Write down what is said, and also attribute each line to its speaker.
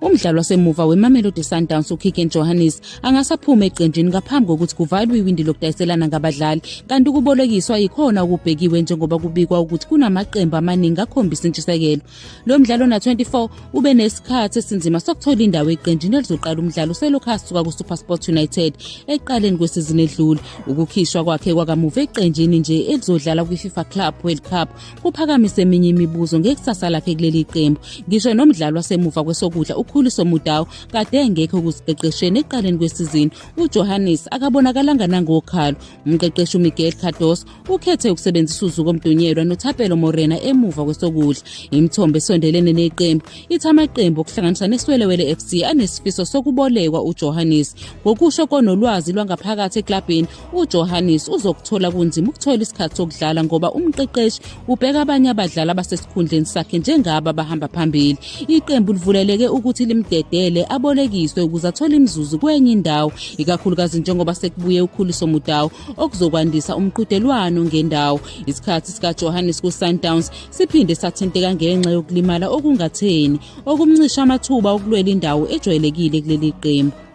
Speaker 1: Umdlali wasemuva weMamelodi Sundowns uKeagan Johannes angasaphuma eqenjini ngaphambi kokuthi kuvalwe iwindi lokudayiselana ngabadlali, kanti ukubolekiswa yikhona okubhekiwe njengoba kubikwa ukuthi kunamaqembu amaningi akhombisa intshisekelo. Lo mdlalo na-24 ube nesikhathi esinzima sokuthola indawo eqenjini elizoqala umdlalo selokhu asuka kuSuperSport United ekuqaleni kwesizini edlule. Ukukhishwa kwakhe kwakamuva eqenjini nje elizodlala kwiFIFA Club World Cup kuphakamise eminye imibuzo ngekusasa lakhe kuleli qembu. Ngisho nomdlali wasemuva kwesokudla uKhuliso Mudau kade engekho ekuziqeqesheni ekuqaleni kwesizini. UJohannes akabonakalanga nangokhalo. Umqeqeshi uMiguel Cardoso ukhethe ukusebenzisa uZuko Mdunyelwa noThapelo Morena emuva kwesokudla. Imithombo esondelene neqembu ithi amaqembu okuhlanganisa neSwelewele FC anesifiso sokubolekwa uJohannes. Ngokusho konolwazi lwangaphakathi eklabhini, uJohannes uzokuthola kunzima ukuthola isikhathi sokudlala ngoba umqeqeshi ubheka abanye abadlali abasesikhundleni sakhe njengaba abahamba phambili. Iqembu livuleleke ukuthi limdedele abolekiswe ukuze athole imizuzu kwenye indawo, ikakhulukazi njengoba sekubuye uKhuliso Mudau okuzokwandisa umqhudelwano ngendawo. Isikhathi sikaJohannes kuSundowns siphinde sathinteka ngenxa yokulimala okungatheni, okumncisha amathuba okulwela indawo ejwayelekile kuleli qembu.